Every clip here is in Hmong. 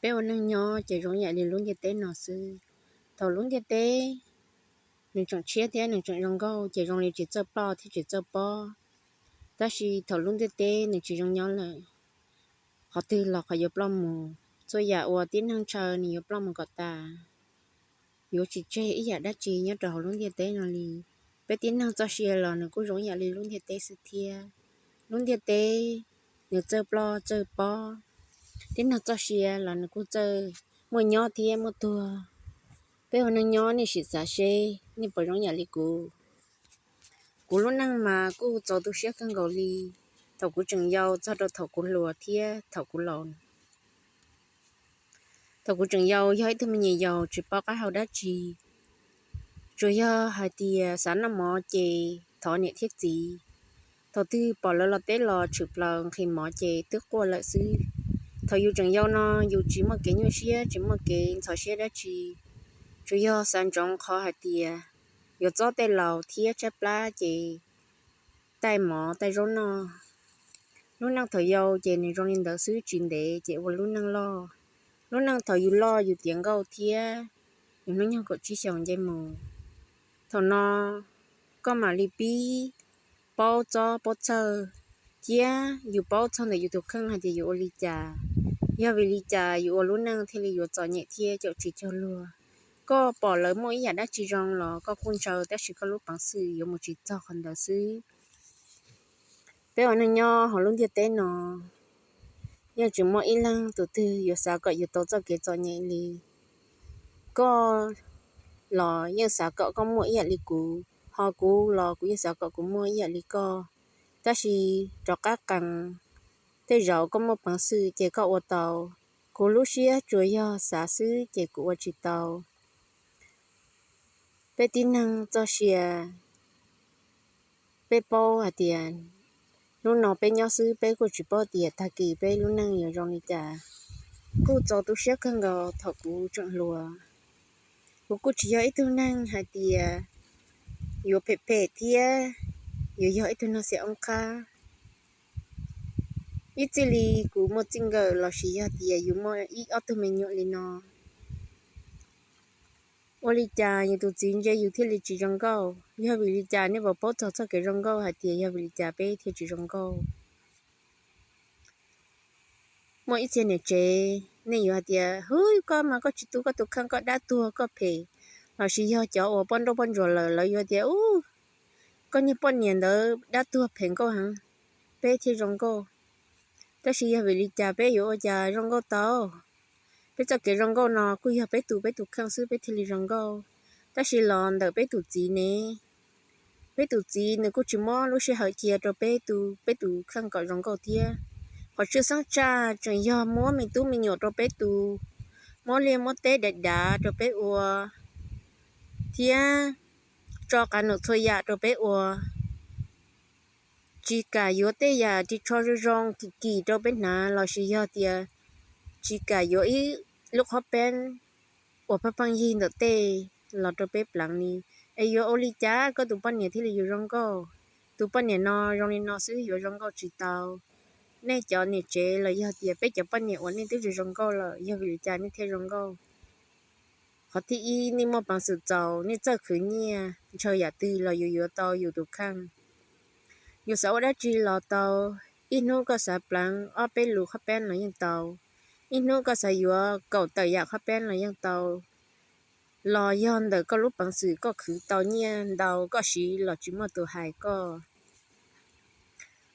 Peb ua neej nyob ces zoo yam li lub ntiaj teb no xwb. Thaum lub ntiaj teb nws tseem tshiab thiab nws tseem zoo nkauj ces zoo li tsis txawj ploj thiab tsis txawj pob, tab sis thaum lub ntiaj teb nws tsis zoo nyob lawm, qhov twg los qhov yuav ploj mus. Txhua yam uas tib neeg ntshaw nws yuav ploj mus kom tas, yuav tsis tseg ib yam dab tsi nyob rau hauv lub ntiaj teb no li. Peb tib neeg txoj sia los nws kuj zoo yam li lub ntiaj teb xwb thiab. Lub ntiaj teb nws txawj ploj txawj pob, tib neeg txoj sia los nws kuj txawj muaj nyob thiab muaj tuag. Peb ua neej nyob nej sim xav seb nej puas zoo yam li kuv. Kuv lub neej mas kuj txaus tu siab kawg nkaus li, thaum kuv tseem yau txog rau thaum kuv hluas thiab thaum kuv laus. Thaum kuv tseem yau yog ib tug me nyuam yaus tsis paub qab hau dab tsi, tsuas yog hais tias xav noj mov ces thov niam thiab txiv. Thaum twg pom lawv los teb los tshwm plaws nqhis mov ces twb quaj lawm xwb. Thaum yus tseem yau no yus tsis muaj kev nyuaj siab tsis muaj kev ntxhov siab dab tsi, tsuas yog xav ntsoov qhov hais tias yuav txob tej laus thiab tshaib plab ces taij mov taij zaub noj. Lub neej thaum yau ces nws zoo li ntawd xwb, tsis ntev ces ua lub neej loj. Lub neej thaum yus loj yus tiav nkauj thiab yus hnub nyoog kaum tsib xyoos nce mus, thaum no koj mam li pib paub txob paub txhawj, thiab yus paub txog ntawm yus tus kheej hais tias yuav ua li cas, yog vim li cas yus ua lub neej thiaj li yuav txom nyem thiab caum tsis cuag luag. Koj pom lawv muaj ib yam dab tsi zoo los koj kuj ntshaw, tab sis koj lub peev xwm yuav mus tsis txog qhov ntawd xwb. Peb ua neej nyob hauv lub ntiaj teb no, yeej tsis muaj ib leeg tus twg yuav xav kom yus tau txoj kev txom nyem li. Koj los yeej xav kom koj muaj ib yam li kuv, ho kuv los kuv yeej xav kom kuv muaj ib yam li koj. Tab sis rov qab qees, tej zaum koj muaj peev xwm ces koj ua tau. Kuv lub siab tsuas yog xav xwb ces kuv ua tsis tau. Peb tib neeg txoj sia, peb paub hais tias hnub no peb nyob xwb, peb kuj tsis paub tias tag kis peb lub neej yuav zoo li cas. Kuj txaus tu siab kawg nkaus thaum kuv tseem hluas. Kuv kuj tsis yog ib tug neeg hais tias yuav phem phem thiab yuav yog ib tug neeg xiam oob qhab. Ib txij li kuv muaj txij nkawm lossis yog tias yus muaj ib ob tug me nyuam li no, ua li cas yus tus txiv ntsia yus thiaj li tsis zoo nkauj? Yog vim li cas? Nej puas paub txog txoj kev zoo nkauj hais tias yog vim li cas peb thiaj tsis zoo nkauj? Muaj ib txhia niam tsev nej yuav hais tias, hwb, koj mas koj tsis tu koj tus kheej, koj dab tuag koj phem, lossis yog cov uas poj nrauj poj ntsuam lawm, lawv yuav tias, u, koj niag poj niam ntawd dab tuag phem nkauj heev, peb thiaj zoo nkauj. Tab sis yog vim li cas peb yuav ua cas zoo nkauj tau? Peb txoj kev zoo nkauj no kuj yog peb tu peb tus kheej xwb peb thiaj li zoo nkauj. Tab sis los ntawm peb tus txiv ne, peb tus txiv nws kuj tsis muab lub sij hawm cia rau peb tu peb tus kheej kom zoo nkauj thiab. Qhov tshwj xeeb tshaj tseem yog muab me tub me nyuam rau peb tu, muab liaj muab teb dav dav rau peb ua, thiab tso qab num txhua yam rau peb ua. Tsis kam yuav tej yam ris tsho zoo zoo kim kim rau peb hnav, lossis yog tias tsis kam yuav ib lub qhob peeb uas pheej pheej yig ntawm tej los rau peb pleev li. Es yuav ua li cas koj tus poj niam thiaj li yuav zoo nkauj? Tus poj niam no zoo li no xwb yuav zoo nkauj tsis tau. Nej cov niam tsev los yog tias peb cov poj niam uas nej twb tsis zoo nkauj lawm, yog vim li cas nej thiaj zoo nkauj? Qhov thib ib, nej muaj peev xwm txaus, nej txawj khwv nyiaj, ntshaw yam twg los yus yuav tau yus tus kheej. Yus xav ua dab tsi los tau, ib hnub koj xav pleev ob peb lus qhob peeb los yeej tau, ib hnub koj xav yuav kaum tawm yam qhob peeb los yeej tau. Los yog ntawm koj lub peev xwm koj khwv tau nyiaj ntau koj siv los tsis muaj tus hais koj.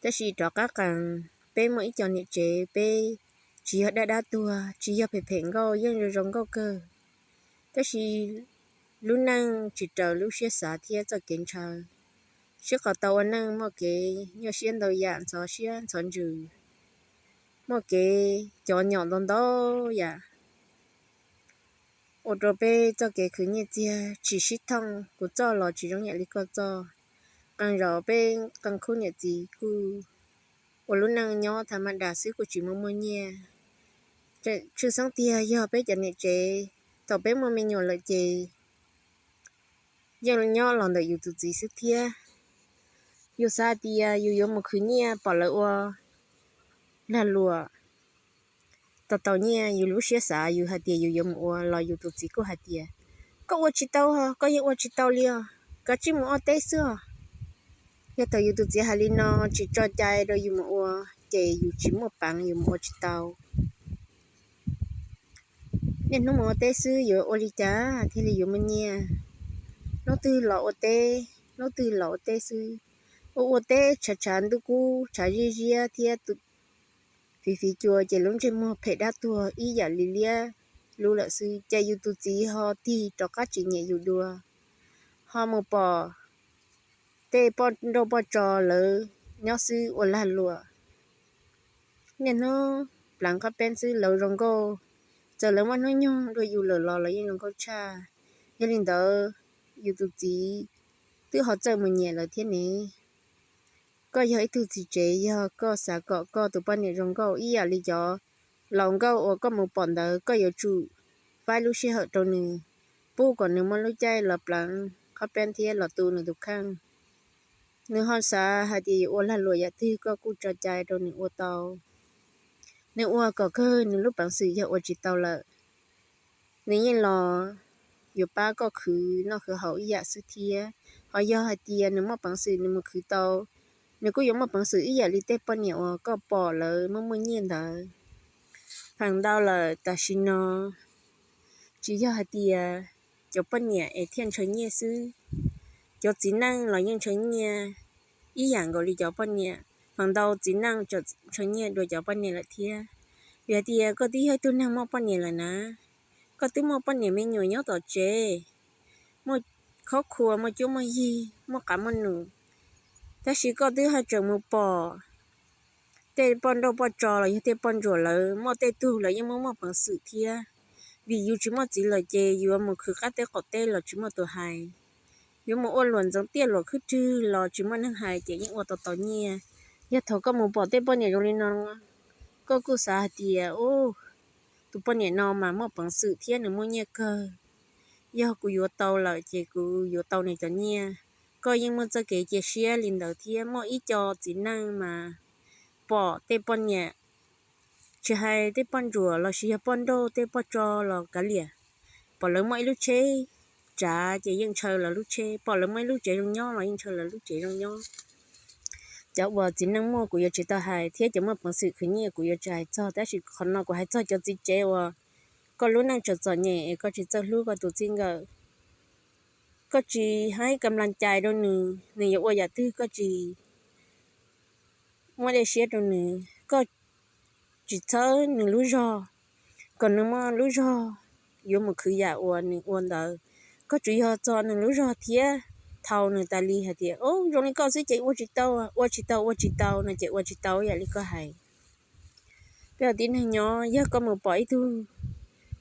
Tab sis rov qab qees, peb muaj ib co niam tsev peb tsis yog dab dab tuag, tsis yog phem phem nkauj, yeej zoo zoo nkauj kawg. Tab sis lub neej tsis raws lub siab xav thiab txoj kev ntshaw. Sib qhov tau ua neej muaj kev nyuaj siab ntau yam, ntxhov siab ntxhov ntsws, muaj kev cov nyom ntau ntau yam, ua rau peb txoj kev khwv nyiaj txiag tsis sib thooj, kuv txoj los tsis zoo yam li koj txoj. Qee zaum peb qee khub niam txiv kuj ua lub neej nyob tha ma das xwb kuj tsis muaj muaj nyiaj. Tshwj xeeb tiag yog peb cov niam tsev, thaum peb muaj me nyuam lawm ces yeej nyob los ntawm yus tus txiv xwb thiab. Yus xav tias yus yuav mus khwv nyiaj pom lawv ua lag luam, tau tau nyiaj, yus lub siab xav yus hais tias yus yuav mus ua los yus tus txiv kuj hais tias, koj ua tsis tau, koj yeej ua tsis tau li os, koj tsis mus ua teb xwb os. Yog thaum yus tus txiv hais li no tsis tso cai rau yus mus ua, ces yus tsis muaj peev yus mus ua tsis tau. Niaj hnub mus ua teb xwb yuav ua li cas thiaj li yuav muaj nyiaj? Hnub twg los ua teb, hnub twg los ua teb xwb. Ua ua teb tshav tshav ntuj kub tshav ziab ziab thiab fiv fiv cua ces lub ntsej muag phem dab tuag ib yam li liab lub lawm xwb, ces yus tus txiv ho tig rov qab tsis nyiam yus dua, ho mus pom tej poj nrauj poj tso lawv nyob xwb ua lag luam. Niaj hnub pleev qhob peeb xwb lawv zoo nkauj, txawm lawv muaj hnub nyoog dua yus lawm los lawv yeej zoo nkauj tshaj. Yog li ntawd, yus tus txiv twb ho txawj mus nyiam lawv thiab ne. Koj yog ib tug txiv tsev, yog koj xav kom koj tus poj niam zoo nkauj ib yam li cov laus nkauj uas koj mus pom ntawd, koj yuav tsum faib lub sij hawm rau nws, pub kom nws muaj lub caij los pleev qhob peeb thiab los tu nws tus kheej. Nws ho xav hais tias yuav ua lag luam yam twg koj kuj tso cai rau nws ua tau. Nws ua kom kawg, nws lub peev xwm yog ua tsis tau lawm, nws yeej los yuav pab koj khwv noj khwv haus ib yam xwb thiab. Ho yog hais tias nws muaj peev xwm nws mus khwv tau, nws kuj yuav muaj peev xwm ib yam li tej poj niam uas koj pom lawv muaj muaj nyiaj ntawd. Feem ntau lawm tam sim no tsis yog hais tias cov poj niam es thiaj ntshaw nyiaj xwb, cov txiv neej los yeej ntshaw nyiaj ib yam nkaus li cov poj niam. Feem ntau txiv neej tseem ntshaw nyiaj dua cov poj niam lawm thiab. Vim hais tias koj twb yog ib tug neeg muaj poj niam lawm na, koj twb muaj poj niam me nyuam nyob tom tsev, muaj khob khua, muaj cuab muaj yig, muaj qav muaj num, tab sis koj twb ho tseem mus pom tej poj nrauj poj tso los yog tej poj ntsuam lawv muaj tej tug lawv yeej muaj muaj peev xwm thiab. Vim yus tsis muaj txiv lawm ces yuav mus khwv qab teb qaum teb los tsis muaj tus hais, yuav mus ua luam ntxeev tiaj luam khwb rwg los tsis muaj neeg hais ces yeej ua tau tau nyiaj. Yog thaum koj mus pom tej poj niam zoo li no, koj kuj xav hais tias, u, tus poj niam no mas muaj peev xwm thiab nws muaj nyiaj kawg. Yog kuv yuav tau lawm ces kuv yuav tau nws cov nyiaj. Koj yeej muaj txoj kev cia siab li ntawd thiab. Muaj ib co txiv neej mas pom tej poj niam, tsis hais tej poj ntsuam los sis yog poj nrauj tej poj tso los kav liam, pom lawv muaj ib lub tsheb tsav ces yeej ntshaw lawv lub tsheb, pom lawv muaj ib lub tsev zoo nyob los yeej ntshaw lawv lub tsev zoo nyob. Cov uas txiv neej muaj kuv yuav tsis tau hais thiab, cov muaj peev xwm khwv nyiaj kuv yuav tsis hais txog, tab sis qhov no kuv hais txog cov txiv tsev uas koj lub neej tseem txom nyem es koj tsis txawj hlub koj tus txij nkawm. Koj tsis hais kam las cais rau nws, nws yuav ua yam twg koj tsis muab dej siab rau nws, koj tsis txhawb nws lub zog, kom nws muaj lub zog yuav mus khwv yam uas nws ua ntawd. Koj tsuas yog txo nws lub zog thiab thau nws tas li hais tias, o, zoo li koj xwb ces ua tsis tau, ua tsis tau, ua tsis tau no ces ua tsis tau yam li koj hais. Peb ua tib neeg nyob, yog koj mus pom ib tug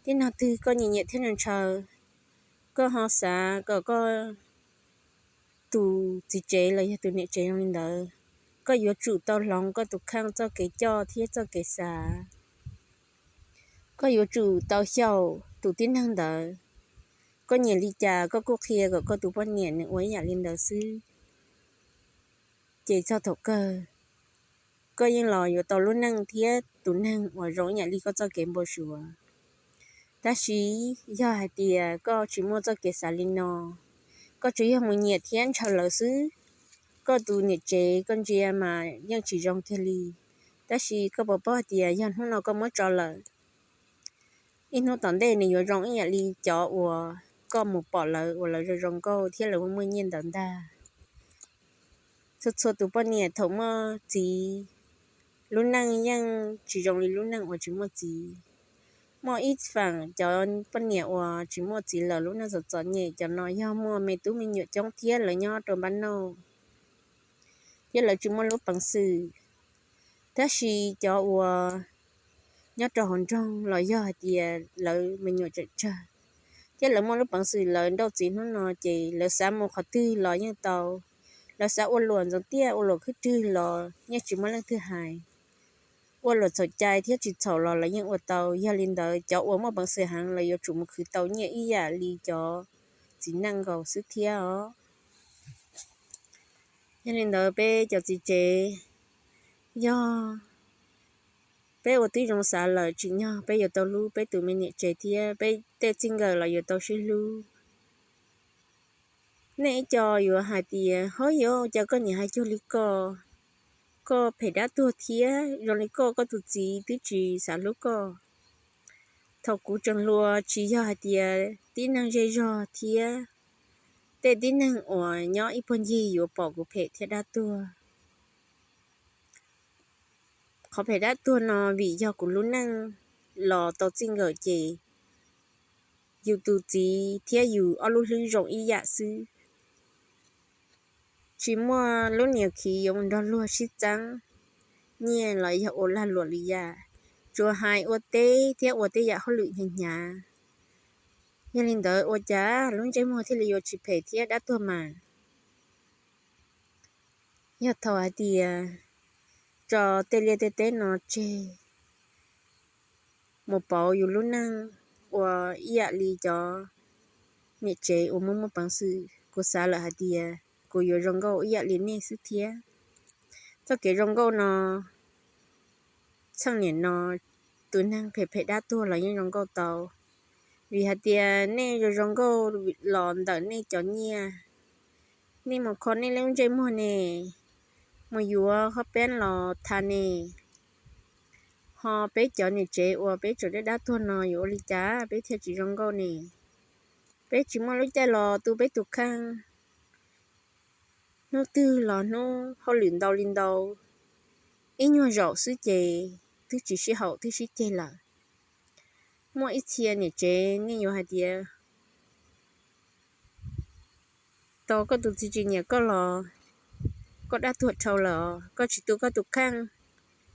tib neeg twg koj nyiam nyiam thiab ntshaw ntshaw, koj ho xav kom koj tus txiv tsev los yog tus niam tsev zoo li ntawd, koj yuav tsum tau hloov koj tus kheej txoj kev coj thiab txoj kev xav. Koj yuav tsum tau xyaum tus tib neeg ntawd. Koj nyiam li cas koj kuj qhia kom koj tus poj niam nws ua ib yam li ntawd xwb. Ces txog thaum kawg, koj yeej los yuav tau lub neej thiab tus neeg uas zoo ib yam li koj txoj kev npau suav. Tab sis yog hais tias koj tsis muaj txoj kev xav li no, koj tsuas yog mus nyiam thiab ntshaw lawv xwb, koj tus niam tsev koj ntsia mas yeej tsis zoo kiag li. Tab sis koj puas paub hais tias yog hnub no koj muab tso lawm, ib hnub tom ntej nws yuav zoo ib yam li cov uas koj mus pom lawv uas lawv zoo zoo nkauj thiab lawv muaj muaj nyiaj ntawd ntag. Txhua txhua tus poj niam thaum muaj txiv, lub neej yeej tsis zoo li lub neej uas tsis muaj txiv. Muaj ib feem cov poj niam uas tsis muaj txiv lawm lub neej txom txom nyem, cov no yog muaj me tub me nyuam coob thiab lawv nyob rau npab nauj, thiab lawv tsis muaj lub peev xwm. Tab sis cov uas nyob rau hauv nroog los yog hais tias lawv me nyuam tseem tsawg, thiab lawv muaj lub peev xwm lawv nrauj txiv hnub no ces lawv xav mus qhov twg los yeej tau. Lawv xav ua luam ntxeev tiaj ua luam khwb rwg los yeej tsis muaj leej twg hais. Ua luam txhaum cai thiab tsis txhaum los lawv yeej ua tau. Yog li ntawd cov uas muaj peev xwm heev lawv yuav tsum mus khwv tau nyiaj ib yam li cov txiv neej nkaus xwb thiab os. Yog li ntawd peb cov txiv tsev, yog Peb ua tib zoo xav lawm tsim nyog peb yuav tau hlub peb tus me niam tsev thiab peb tej txij nkawm los yuav tau sib hlub. Nej ib co yuav hais tias, hov, yuav cas koj niam hais cuag li ko, koj phem dab tuag thiab, zoo li koj, koj tus txiv twb tsis xav hlub koj. Thaum kuv tseem hluas tsis yog hais tias tib neeg zej zog thiab tej tib neeg uas nyob ib puag ncig yuav pom kuv phem thiab dab tuag. Qhov phem dab tuag no vim yog kuv lub neej los tau txij nkawm ces yus tus txiv thiab yus ob lub hlwb zoo ib yam xwb. Tsis muaj lub niam khiv yuav mus nrog luag sib txeeb nyiaj los yog ua lag luam li yam, tsuas hais ua teb thiab ua tej yam hauj lwm hnyav hnyav. Yog li ntawd ua cas lub ntsej muag thiaj li yuav tsis phem thiab dab tuag mas? Yog thaum hais tias tso tej liaj tej teb no tseg mus pauv yus lub neej ua ib yam li cov niam tsev uas muaj muaj peev xwm, kuv xav lawm hais tias kuv yuav zoo nkauj ib yam li nej xwb thiab. Txoj kev zoo nkauj no, txheej niam no tus neeg phem phem dab tuag los yeej zoo nkauj tau, vim hais tias nej zoo zoo nkauj los ntawm nej cov nyiaj. Nej mus kho nej lub ntsej muag ne, mus yuav qhov peeb los tha ne, ho peb cov niam tsev uas peb tseem dab dab tuag no yuav ua li cas peb thiaj tsis zoo nkauj ne? Peb tsis muaj lub caij los tu peb tus kheej. Hnub twg los hnub hauj lwm ntau li ntau, ib nyuag zaum xwb ces twb tsis sib haum twb sib ceg lawm. Muaj ib txhia niam tsev nej yuav hais tias, tau koj tus txiv tsis nyiam koj los koj dab tuag dhau lawm os, koj tsis tu koj tus kheej.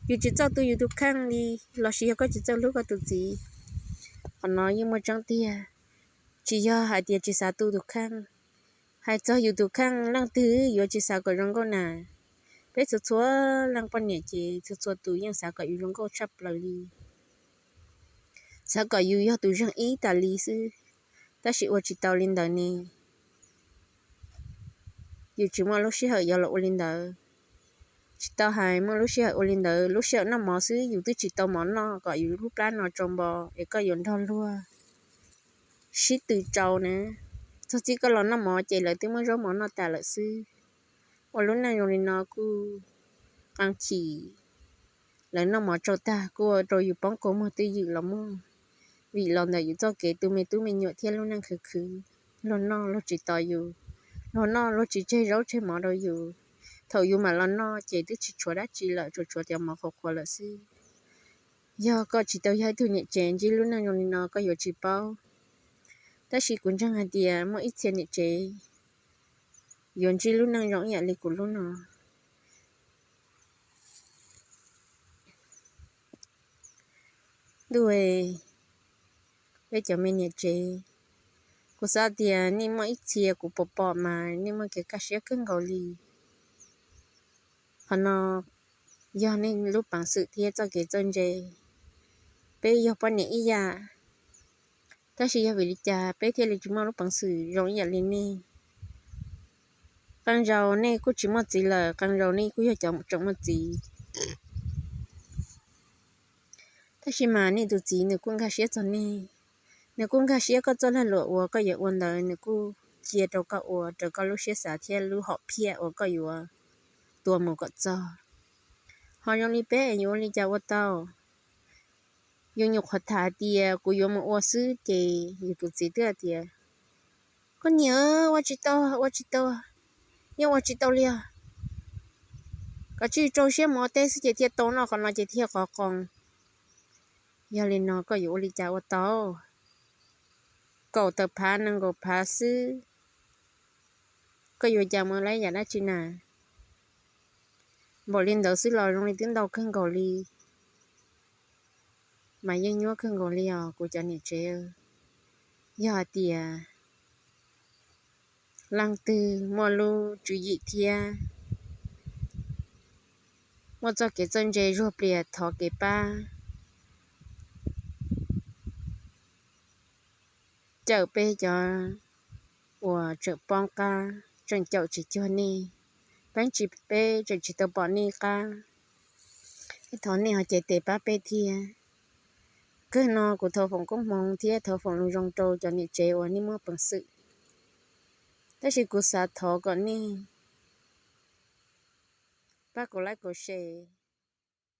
Yus tsis txawj tu yus tus kheej li, los sis yog koj tsis txawj hlub koj tus txiv. Qhov no yeej muaj tseeb tiag, tsis yog hais tias tsis xav tu tus kheej. Hais txog yus tus kheej, leej twg yuav tsis xav kom zoo nkauj na? Peb txhua txhua leej poj niam ces txhua txhua tus yeej xav kom yus zoo nkauj tshaj plaws li, xav kom yus yog tus zeeg ib tas li xwb, tab sis ua tsis tau li ntawd ne. Yus tsis muaj lub sij hawm yuav los ua li ntawd. Tsis tau hais muaj lub sij hawm ua li ntawd, lub sij hawm noj mov xwb yus twb tsis tau mov noj kom yus lub plab no tsau npo es koj yuav nrog luag sib tw tsau na. Txog txij koj los noj mov ces lawv twb muab zaub mov noj tas lawm xwb. Ua lub neej zoo li no kuj qee chim, lawv noj mov tsau tag kuj ua rau yus poob kua muag twj ywm los muaj. Vim los ntawm yus txoj kev tu me tub me nyuam thiab lub neej khwv khwv, luag noj luag tsis tos yus, luag noj luag tsis tseg zaub tseg mov rau yus. Thaum yus mam los noj ces twb tsis tshuav dab tsi lawm, tsuas tshuav cov mov qhuav qhuav lawm xwb. Yog koj tsis tau yog ib tug niam tsev ntsib lub neej zoo li no koj yuav tsis paub, tab sis kuv ntseeg hais tias muaj ib txhia niam tsev yuav ntsib lub neej zoo ib yam li kuv lub no. Ntuj, peb cov me niam tsev, kuv xav tias nej muaj ib txhia kuv pom pom mas nej muaj kev kaj siab kawg nkaus li. Qhov no yog nej lub peev xwm thiab txoj kev txawj ntse. Peb yog poj niam ib yam, tab sis yog vim li cas peb thiaj li tsis muaj lub peev xwm zoo ib yam li nej? Qee zaus nej kuj tsis muaj txiv lawm, qee zaus nej kuj yog cov tseem muaj txiv. Tab sis mas nej tus txiv nws kuj nkag siab txog nej, nws kuj nkag siab koj txoj lag luam uas koj yuav ua ntawd, nws kuj cia rau koj ua raws koj lub siab xav thiab lub hom phiaj uas koj yuav tua mus kom txog. Ho zoo li peb yuav ua li cas ua tau? Yus nyuam qhuav tham tias kuv yuav mus ua xwb ces yus tus txiv twb hais tias, koj niam, ua tsis tau, ua tsis tau, yeej ua tsis tau li os. Koj tsis rau siab mus ua teb xwb ces thiaj tau noj qhov no ces thiaj qhov qoo. Yog li no koj yuav ua li cas ua tau? Kaum tawm phav nees nkaum phav xwb, koj yuav cas mus laib yam dab tsi na? Npaum li ntawd xwb los zoo li twb ntau kawg nkaus li, mas yeej nyuaj kawg nkaus li os kuv cov niam tsev. Yog hais tias leej twg muaj lub tswv yim thiab muaj txoj kev txawj ntse zuag plias thov kev pab cawm peb cov uas tseem poob qab, tseem caum tsis cuag nej, peb tsis, peb tseem tsis tau pom nej qab. Thov nej ho cia li pab peb thiab. Kawg no kuv thov foom koob hmoov thiab thov foom lus zoo rau cov niam tsev uas nej muaj peev xwm, tab sis kuv xav thov kom nej pab kuv like, kuv share